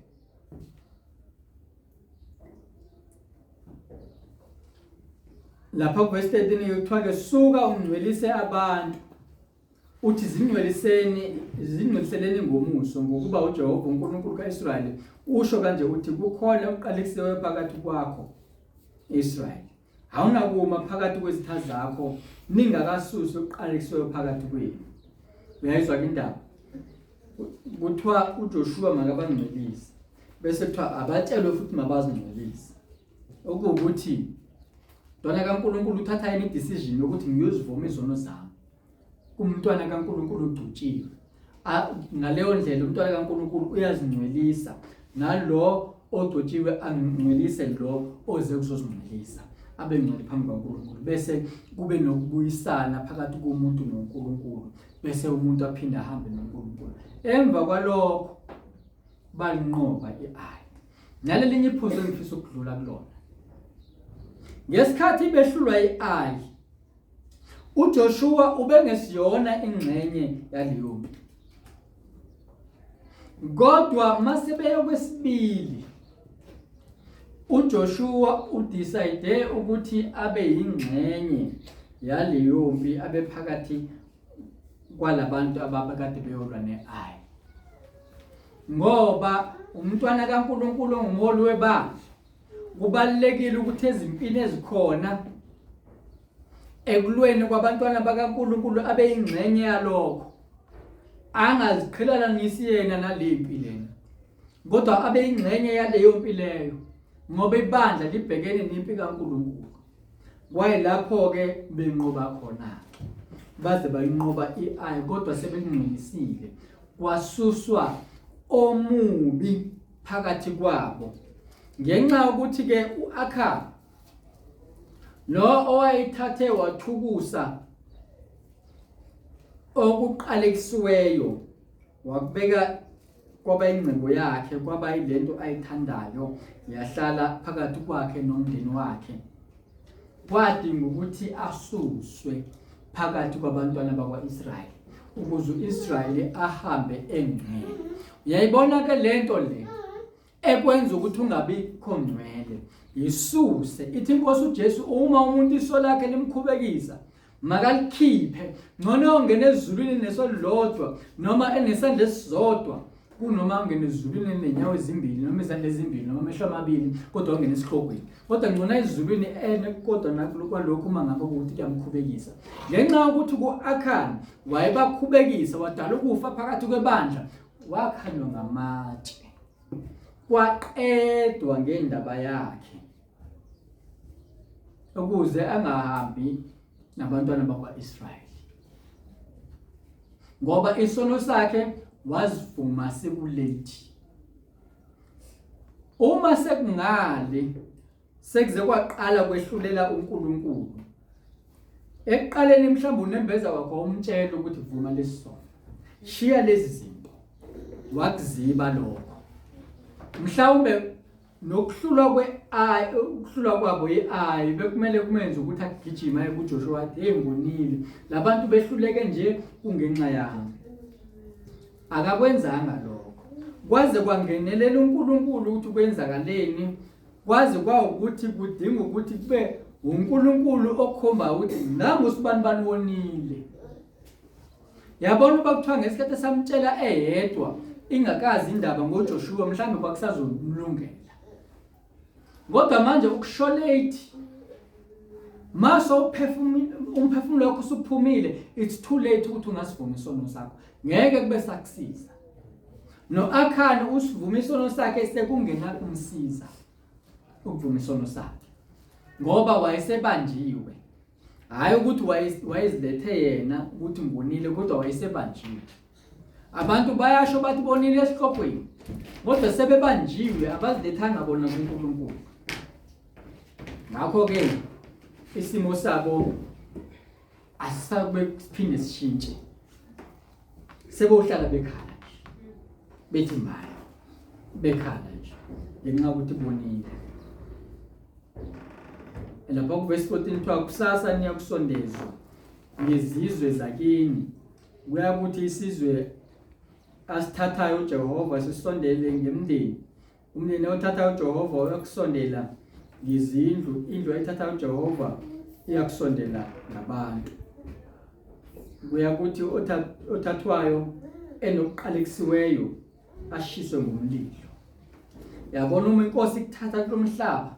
Lapha kuverse 13 kuthiwa ke suka ungcwelise abantu uthi zingcweliseni zingcweliseleni ngomuso ngokuba uJehova uNkulunkulu kaIsrayeli usho kanje uthi kukhona okuqalekisiweyo phakathi kwakho Israyeli awunakuma phakathi kwezitha zakho ningakasusi okuqalekisiweyo phakathi kwenu uyayizwa ke indaba kuthiwa uJoshua makabangcwelise bese kuthiwa abatshelwe futhi mabazingcwelise okuwukuthi Mntwana kaNkulunkulu uthatha yini decision yokuthi ngiyozivuma izono zami umntwana kaNkulunkulu ugcotshiwe ngaleyo ndlela umntwana kaNkulunkulu uyazingcwelisa nalo ogcotshiwe angcwelise lo oze kuzozingcwelisa abe ngcwele phambi kaNkulunkulu bese kube nokubuyisana phakathi komuntu noNkulunkulu bese umuntu aphinde ahambe noNkulunkulu emva kwalokho balinqoba i-Ayi nalelinye iphuzu engifisa ukudlula kulona ngesikhathi behlulwa i-Ayi uJoshua ubengesiyona ingxenye yaleyo mpi kodwa masebeya kwesibili uJoshua udecide ukuthi abe yingxenye yaleyo mpi abe phakathi kwalabantu ababekade beyolwa ne-Ai ngoba umntwana kaNkuluNkulu ongumholi webandla kubalulekile ukuthi ezimpini ezikhona ekulweni kwabantwana bakaNkuluNkulu abe ingxenye yalokho angaziqhelalanisi yena nalempi lena kodwa abe ingxenye yaleyo mpi leyo ngoba ibandla libhekene nempi kaNkuluNkulu kwaye lapho-ke benqoba khona-ke baze bayinqoba i-ayi kodwa sebengcwelisile kwasuswa omubi phakathi kwabo ngenxa yokuthi ke uAkhab lo owayithathe wathukusa okuqalekisiweyo wakubeka kwaba ingcebo yakhe kwaba ilento ayithandayo yahlala phakathi kwakhe nomndeni wakhe kwadinga ukuthi asuswe phakathi kwabantwana bakwa-Israyeli ukuze u-Israyeli ahambe engcwele uyayibona ke lento le ekwenza ukuthi ungabi khongcwele yisuse ithi inkosi uJesu uma umuntu iso lakhe limkhubekisa makalikhiphe ngcono ongena ezulwini neso lodwa noma enesandla esisodwa kunoma ungena ezulwini enenyawo ezimbili noma izandla ezimbili noma amehlo amabili kodwa ungena esihlokweni kodwa ngcona ezulwini ene kodwa nakwalokhu uma ngabe ukuthi kuyamkhubekisa ngenxa yokuthi ku-akhani wayebakhubekisa wadala ukufa phakathi kwebandla wakhanywa ngamatshe kwaqedwa ngendaba yakhe ukuze angahambi nabantwana bakwa-Israyeli ngoba isono sakhe wazivuma sekulethi uma sekungale sekuze kwaqala kwehlulela uNkulunkulu ekuqaleni mhlawumbe unembeza wakho umtshela ukuthi vuma lesi sono shiya lezi zinto wakuziba lokho mhlawumbe nokuhlulwa kwe-I ukuhlulwa kwabo i-I bekumele kumenze ukuthi agijime aye kuJoshua athi hey ngonile labantu behluleke nje kungenxa yami akakwenzanga lokho kwaze kwangenelela uNkulunkulu ukuthi kwenzakaleni kwaze kwawukuthi kudinga ukuthi kube uNkulunkulu okhomba ukuthi nangu sibanibani wonile Yabona uba kuthiwa ngesikhathi esamtshela eyedwa ingakazi indaba ngoJoshua mhlawumbe kwakusazomlungela. Kodwa manje ukusho late maso uphefumula umphefumulo wakho usuphumile it's too late ukuthi ungasivuma isono sakho ngeke kube sakusiza no-akhani usivuma isono sakhe sekungena kumsiza ukuvuma isono sakhe ngoba wayesebanjiwe hhayi ukuthi wayezilethe yena ukuthi ngonile kodwa wayesebanjiwe abantu bayasho bathi bonile esihlokweni kodwa sebebanjiwe abazilethanga bona kuNkulunkulu ngakho-ke isimo sabo asisakube siphinde sishintshe sebohlala bekhala bethi mali. Bekhala nje ngenxa yokuthi bonile. Lapha kuvesi 14 kuthiwa kusasa niyakusondezwa ngezizwe zakini, kuyakuthi isizwe asithathayo uJehova sisondele ngemndeni. Umndeni othatha uJehova uyakusondela ngezindlu, indlu ayithatha uJehova iyakusondela ngabantu. Kuyakuthi othathwayo enokuqalekisiweyo ashiswe ngomlilo. Yabona uma inkosi ikuthatha kulomhlaba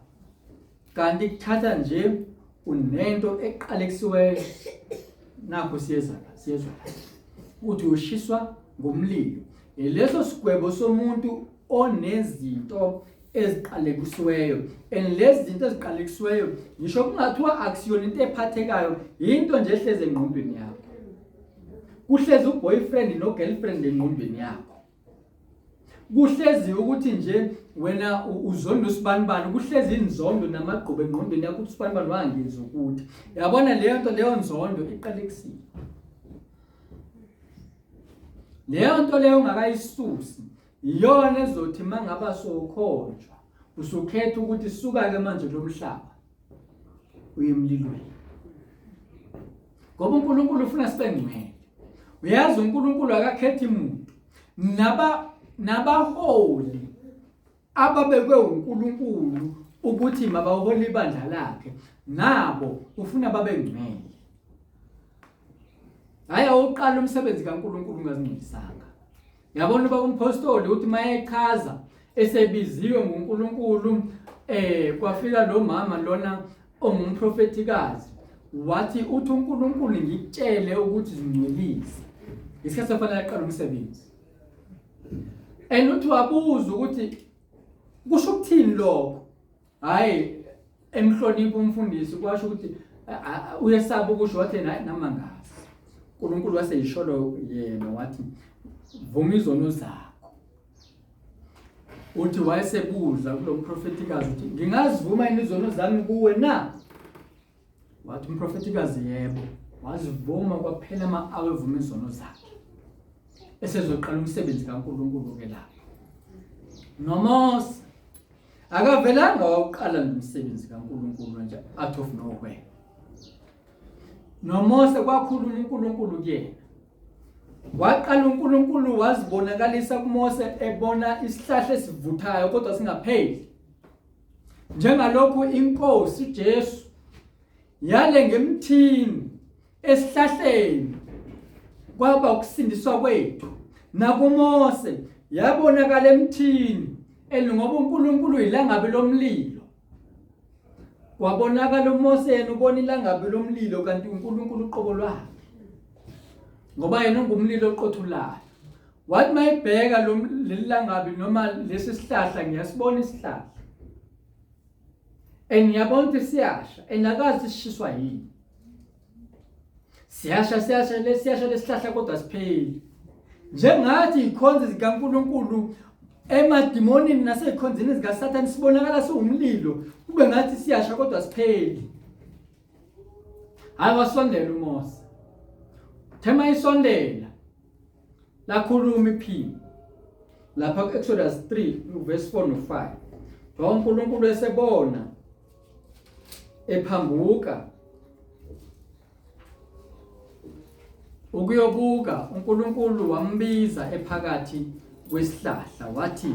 kanti ikuthatha nje unento eqalekisiweyo, nakho siyeza la, siyezwa la ukuthi ushiswa ngomlilo. Leso sigwebo somuntu onezinto eziqalekisiweyo, and lezi zinto eziqalekisiweyo ngisho kungathiwa akusiyona into ephathekayo, yinto nje ehlezi engqondweni yakho. Kuhlezi uboyfriend no-girlfriend engqondweni yakho, kuhlezi ukuthi nje wena uzonda usibanibani, kuhlezi inzondo namagqubu engqondweni yakho ukuthi usibanibani wangenza ukuthi. Yabona leyo nto, leyo nzondo iqalekisiwe. Leyo nto leyo ungakayisusi iyona ezothi mangaba sowukhonjwa usukhetha ukuthi suka-ke manje kulo mhlaba uye emlilweni, ngoba uNkulunkulu ufuna sibe ngcwele. Uyazi uNkulunkulu akakhethi muntu, nabaholi ababekwe uNkulunkulu ukuthi mabahole ibandla lakhe, nabo ufuna babe ngcwele. Hayi, awuqala umsebenzi kaNkulunkulu ungazingcwelisanga. Yabona uba umpostoli uthi mayechaza esebiziwe nguNkulunkulu, kwafika lo mama lona ongumprofethikazi, wathi uthi uNkulunkulu ngikutshele ukuthi zingcwelise. Isikhathi sofanele aqale umsebenzi. And uthi wabuza ukuthi kusho ukuthini lokho. Hayi, emhlonipha umfundisi, kwasho ukuthi uyesaba ukusho, wathi hayi nami angazi. uNkulunkulu waseyisholo yena wathi vuma izono zakho. Uthi wayesebuza kulo mprofethikazi ukuthi ngingazivuma yini izono zami kuwe na? Wathi umprofethikazi yebo. Wazivuma, kwaphela ama-awa evuma izono zakhe. Esezoqala umsebenzi kaNkulunkulu ke lapho. NoMose akavelanga wawuqala nomsebenzi kaNkulunkulu nje out of nowhere. NoMose kwakhuluma uNkulunkulu kuyena. Waqala uNkulunkulu wazibonakalisa kuMose ebona isihlahla esivuthayo kodwa singapheli. Njengalokhu inkosi uJesu yale ngemthini esihlahleni kwaba ukusindiswa kwethu, nakuMose yabonakala emthini, and ngoba uNkulunkulu yilangabi lomlilo, wabonakala uMose yena ubona ilangabi lomlilo kanti uNkulunkulu uqobo lwakhe, ngoba yena ungumlilo oqothulayo. Wathi mayibheka leli langabi noma lesi sihlahla, ngiyasibona isihlahla and ngiyabona ukuthi siyasha, and akazi sishiswa yini. Siyasha, siyasha lesiyasha lesihlahla kodwa sipheli. Njengathi ikhonzi zikaNkulunkulu emadimonini nasezikhonzini zikaSathane sibonakala siwumlilo, kube ngathi siyasha kodwa sipheli. Hayi, wasondela uMose. Thema isondela lakhuluma iphimbo lapha ku-Exodus 3 verse 4 no-5. Ngoba uNkulunkulu esebona ephambuka ukuyobuka, uNkulunkulu wambiza ephakathi kwesihlahla wathi,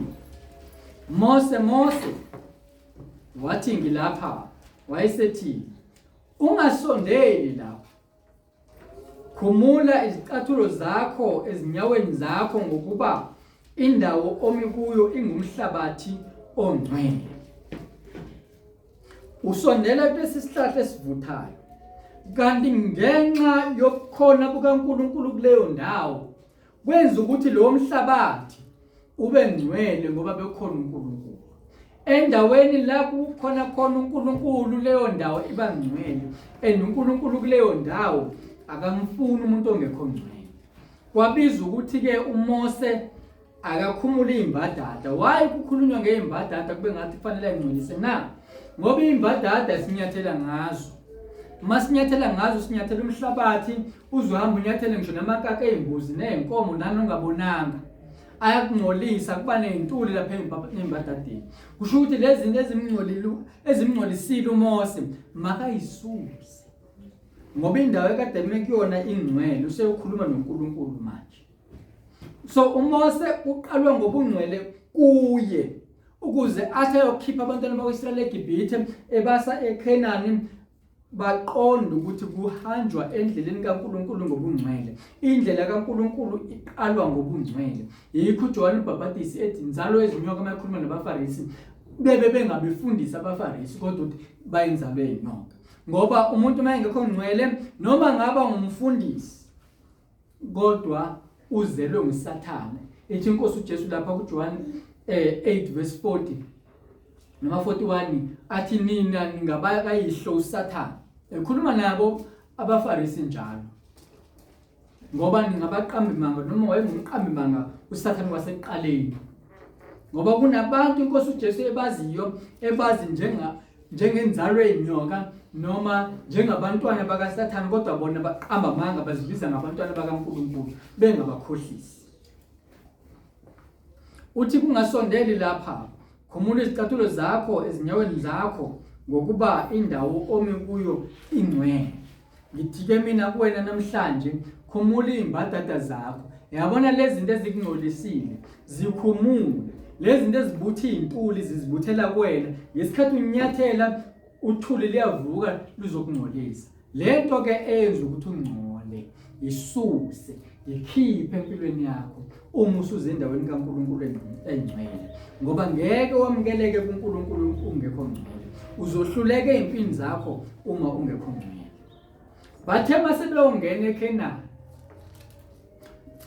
Mose, Mose. Wathi, ngilapha. Wayesethi, ungasondeli lapha, khumula izicathulo zakho ezinyaweni zakho, ngokuba indawo omi kuyo ingumhlabathi ongcwele. Usondela kulesi sihlahla esivuthayo, kanti ngenxa yobukhona bukaNkulunkulu kuleyo ndawo kwenza ukuthi lowo mhlabathi ube ngcwele, ngoba bekhona uNkulunkulu endaweni la kukhona khona uNkulunkulu, leyo ndawo iba ngcwele, and uNkulunkulu kuleyo ndawo akamfuni umuntu ongekho ngcwele. Kwabiza ukuthi-ke uMose akakhumule iy'mbadada. Why kukhulunywa ngey'mbadada kube ngathi kufanele ayingcwelise na? Ngoba iy'mbadada sinyathela ngazo, uma sinyathela ngazo sinyathela umhlabathi, uzohamba unyathele ngisho namakaka ey'mbuzi ney'nkomo nani ongabonanga. Ayakungcolisa, kuba ney'ntuli lapha ey'mbadadeni. Kusho ukuthi lezi zinto ezimngcolile ezimngcolisile uMose makayisuse. Ngoba indawo ekade eme kuyona ingcwele, useyokhuluma noNkulunkulu manje. So uMose uqalwe ngobungcwele kuye ukuze athi ayokhipha abantwana bakwa-Israyeli eGibhithe ebasa eKhenani baqonda ukuthi kuhanjwa endleleni kaNkulunkulu ngobungcwele. Indlela kaNkulunkulu iqalwa ngobungcwele. Yikho uJohane uMbhabhadisi ethi inzalo yezinyoka uma ekhuluma nabaFarisi bebe bengabefundisi abaFarisi kodwa ukuthi bayinzalo yezinyoka. Ngoba umuntu uma engekho ngcwele noma ngaba ngumfundisi kodwa uzelwe nguSathane. Ithi inkosi uJesu lapha kuJohane 8 verse 40 noma 41 athi nina ningabakayihlo uSathane. Ekhuluma nabo abaFarisi njalo. Ngoba ningabaqambi manga noma wayengumqambi manga uSathane wasekuqaleni. Ngoba kunabantu inkosi uJesu ebaziyo ebazi njenga njengenzalo yenyoka noma njengabantwana bakaSathane kodwa bona baqamba amanga bazibiza ngabantwana bakaNkulunkulu bengabakhohlisi. Uthi kungasondeli lapha, khumula izicathulo zakho ezinyaweni zakho ngokuba indawo omi kuyo ingcwele. Ngithike mina kuwena namhlanje, khumula izimbadada zakho. Yabona lezi zinto ezikungcolisile, zikhumule. Lezi zinto ezibutha iy'ntuli zizibuthela kuwena. Ngesikhathi unyathela uthuli liyavuka luzokungcolisa. Le nto ke eyenza ukuthi ungcole, isuse, ikhiphe empilweni yakho uma usuze endaweni kaNkulunkulu engcwele. Ngoba ngeke wamukeleke kuNkulunkulu ungekho ngcwele. Uzohluleka ey'mpini zakho uma ungekho ngcwele. Bathe mase beyongena eKhenani,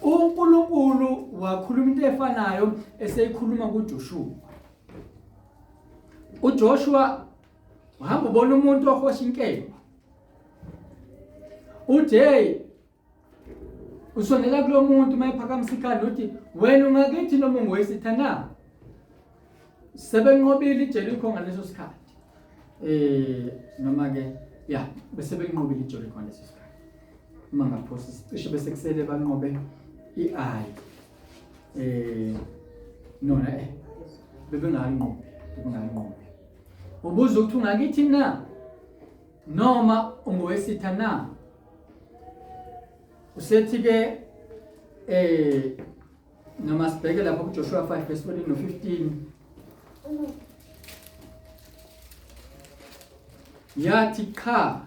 uNkulunkulu wakhuluma into efanayo eseyikhuluma kuJoshua. UJoshua uhamba ubona umuntu ohosha inkemba. Uthi hey usondela kulo muntu uma ephakamisa ikhanda uthi wena ungakithi noma ungowesitha na? Sebenqobile iJeriko ngaleso sikhathi. Noma ke ya bese benqobile iJeriko ngaleso sikhathi. Uma ngaphosi cishe bese kusele banqobe iAyi. Nona bebengalinqobi, bebengalinqobi. Ubuza ukuthi ungakithi na noma ungowesitha na? Usethi ke noma sibheke lapha kuJoshua 5 verse 14 no 15. Yathi cha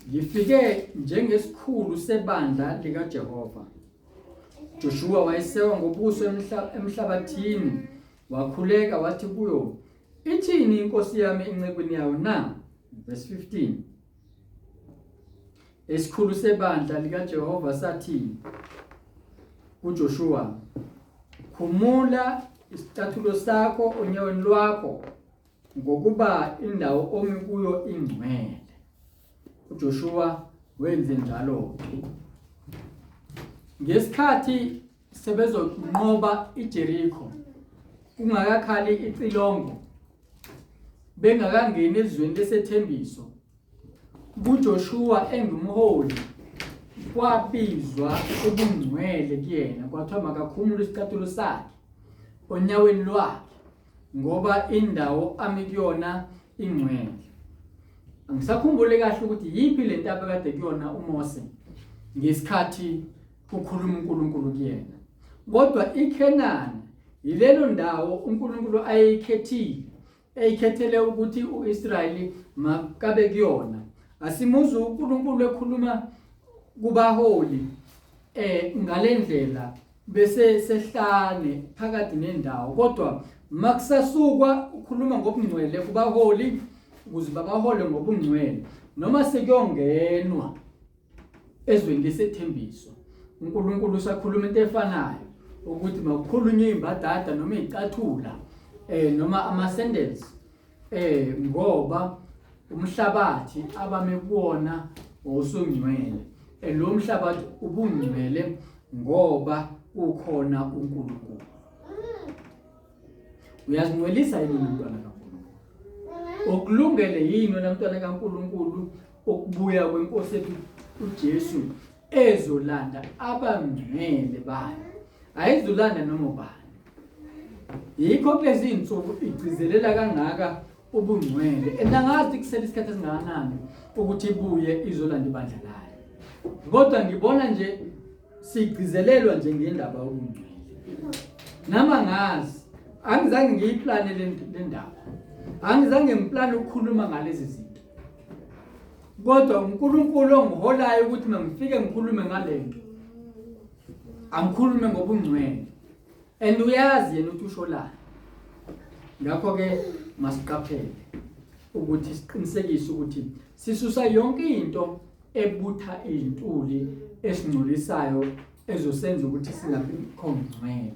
ngifike njengesikhulu sebandla likaJehova. Joshua wayesewa ngobuso emhlabathini wakhuleka wathi kuyo ithini inkosi yami incekwini yayo na? Verse 15. Esikhulu sebandla likaJehova sathi kuJoshua khumula isicathulo sakho onyaweni lwakho ngokuba indawo omi kuyo ingcwele. uJoshua wenze njalo. Ngesikhathi sebezonqoba iJeriko kungakakhali icilongo bengakangeni ezweni lesethembiso kuJoshua engumholi kwabizwa ubungcwele kuyena kwathiwa makakhumule isicathulo sakhe onyaweni lwakhe ngoba indawo ami kuyona ingcwele. Angisakhumbuli kahle ukuthi yiphi le ntaba kade kuyona uMose ngesikhathi kukhuluma uNkulunkulu kuyena. Kodwa iKhenani yilelo ndawo uNkulunkulu ayeyikhethile, eyikhethele ukuthi uIsrayeli makabe kuyona. Asimuzwe uNkulunkulu ekhuluma kubaholi ngalendlela bese sehlane phakathi nendawo, kodwa makusasukwa ukhuluma ngobungcwele kubaholi ukuze babahole ngobungcwele noma sekuyongenwa ezweni lesethembiso. uNkulunkulu usakhuluma into efanayo ukuthi makukhulunywe imbadada noma izicathula noma ama sandals ngoba umhlabathi abame kuwona wawusungcwele. Lo mhlabathi ubungcwele ngoba kukhona uNkulunkulu. Uyazingcwelisa yini umntwana kaNkulunkulu? Ukulungele yini wena mntwana kaNkulunkulu ukubuya kwenkosi ethu uJesu ezolanda abangcwele bayo? Ayizulanda noma ubani. Yikho kulezi zinsuku igcizelela kangaka ubungcwele. And angazi kusele isikhathi esingakanani ukuthi ibuye izolanda ibandla layo. Kodwa ngibona nje sigcizelelwa nje ngendaba yobungcwele. Nami angazi, angizange ngiyiplane le ndaba. Angizange ngiplane ukukhuluma ngalezi zinto. Kodwa uNkulunkulu ongiholayo ukuthi mangifike ngikhulume ngalento. Angikhulume ngobungcwele. And uyazi yena ukuthi usholani. Ngakho ke masiqaphele ukuthi siqinisekise ukuthi sisusa yonke into ebutha izintuli esingcolisayo ezosenza ukuthi singabikho ngcwele.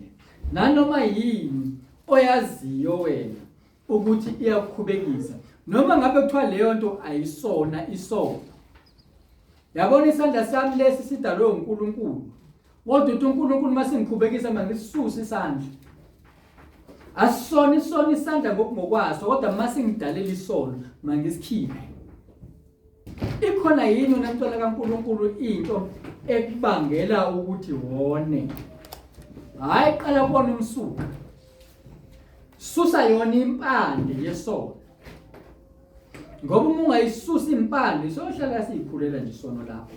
Nanoma yini oyaziyo wena ukuthi iyakukhubekisa noma ngabe kuthiwa leyo nto ayisona isono. Yabona isandla sami lesi sidalwe uNkulunkulu. Kodwa uthi uNkulunkulu uma singikhubekisa mangisisuse isandla. Asisona isono isandla ngokungokwaso kodwa uma singidalela isono mangisikhiphe. Ikhona yini wena mntwana kaNkulunkulu into ekubangela ukuthi wone? Hayi qala kubona umsuka. Susa yona impande yesono. Ngoba uma ungayisusa impande sohlala siyikhulela nje isono lapho.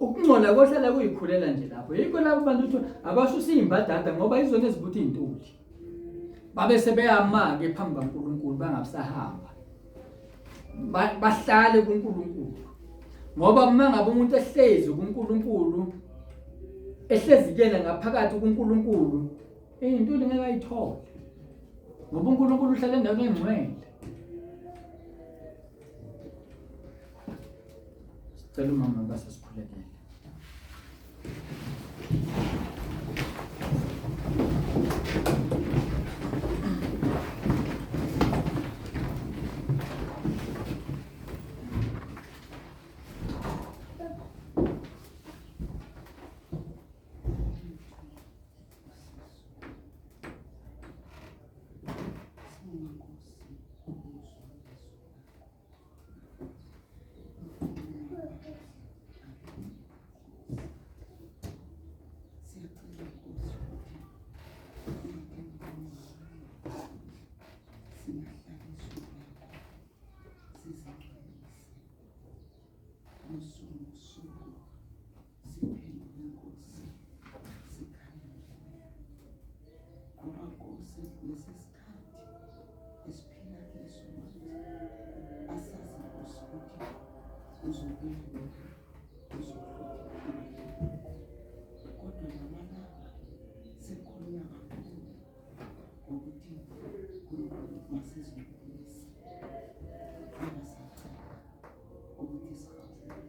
Ukungcola kohlala kuyikhulela nje lapho. Yikho lapho abantu ukuthi abasusa izimbadada ngoba izona ezibutha izintuli. Babe sebeyama-ke phambi kaNkulunkulu bangabusahamba. Bahlale kuNkulunkulu. Ngoba uma ngabe umuntu ehlezi kuNkulunkulu ehlezi kuyena ngaphakathi kuNkulunkulu Intuli ngeke ayithole. Ngoba uNkulunkulu uhlala endaweni engcwele. Sicela umama basasikhulekele. Usuku nosuku Siphendule Nkosi, sikhale kuwe. Ngoba Nkosi, lesi sikhathi esiphila kiso manje, asazi Nkosi ukuthi uzobuya nini, uzohlwitha ibandla. Kodwa lamalanga sekukhulunywa kakhulu ngokuthi uNkulunkulu masizilungise. Baba siyacela ukuthi sihawukele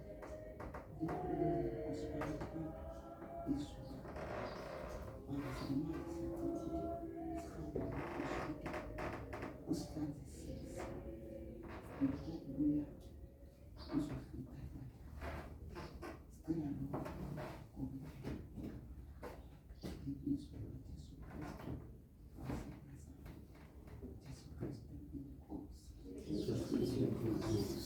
ukhulumele Nkosi phakathi kwethu izwi lakho. Baba sinamandla siyacela ukuthi sihawukele Nkosi ukuthi usihlanzisise ngokubuya uzohlwitha ibandla. Sicela lokho ngokuphela ngebizo likaJesu Kristu waseNazaretha. Jesu Kristu inkosi. Jesu Kristu inkosi.